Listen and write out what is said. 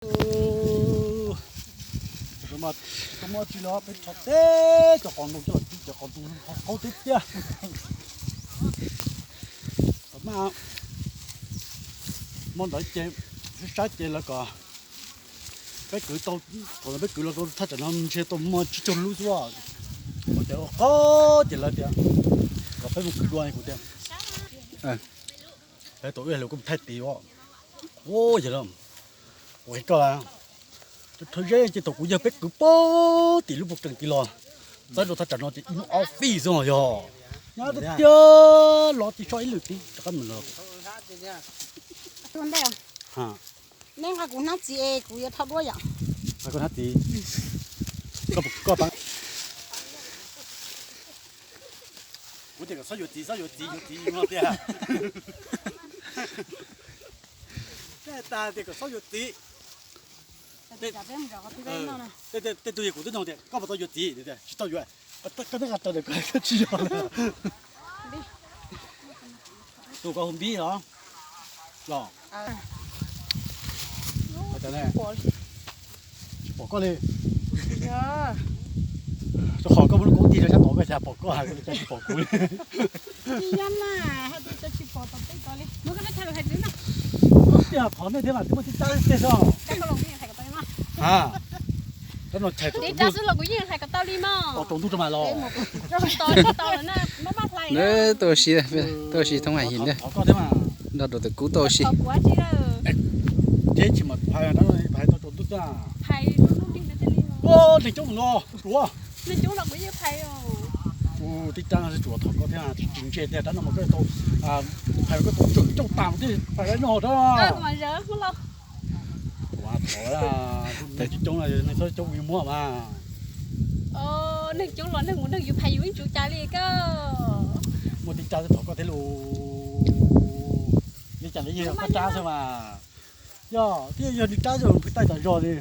Koj muab tsi los peb rho teb cov qos ntoo coj los tib cov qos ntoo qaub teb tiag. Kom maj, muab ntawd ces saib ces lawv kom peb kwv tau, thaum peb kwv los rau thaj tsam no ntshe tau muaj tsib caug lub xwb, ua cas ua qab ces lawv tias kom peb mus kwv dua kuv tias, lawv tau ib lus kuj thaij tiv os. Ua yog ua koj, rau zeb ces thaum kuv yawg peb kwv pab tim lub puag keem tiv los txawb rau thaj tsam no ces ib hnub ob fij xwb yog. Nyob tiag tiag los ces so ib lwm tiv rov qab mus los. Neb nqa kuv hnab txiv es kuv yuav tho duab yom. Koj hnab txiv, koj, koj pa. Kuv tias kom txhob yuav txiv, txhob yuav txiv, yuav txiv yus no tiag. Tej tas tias kom txhob yuav txiv. Tej, tej tug yog kuv twb nug tias koj puas tau yuav txiv, tsis tau yuav, koj twb nqa raws tias koj tsis yog lawm. Tus koj hu Npib los? Los, tsis pom koj li. Rau qhov koj muab lub koob tig rau sab tod, koj xav pom koj, koj tsis pom kuv li. Tiag, thov nej thiab mas twb muaj tib tsab tiag xwb. Rab no chais tau tsaus ntuj rau mas los. Tuaj ua si, tuaj ua si thoob hais him ntag. Nrog rau tus kub tuaj ua si. Tsis mas hais tau tsaus ntuj xwb. Neeg coob no, tib tsab no tsuas thov koj thiab, tsis ntse tiag, rab no mas koj tau, hais koj tau tseem coob tas thiaj hais no rab. Thov, neeg coob coob no neeg txhob coob ua muab mas. Neeg coob los neeg mus neeg yus phais yus ib tsuv cas li koj. Muaj tib tsab xwb thov koj thiab lus. Li cas li yog koj tsab xwb mas. Yog twb yog nws tsab xwb pw taij tas zog li.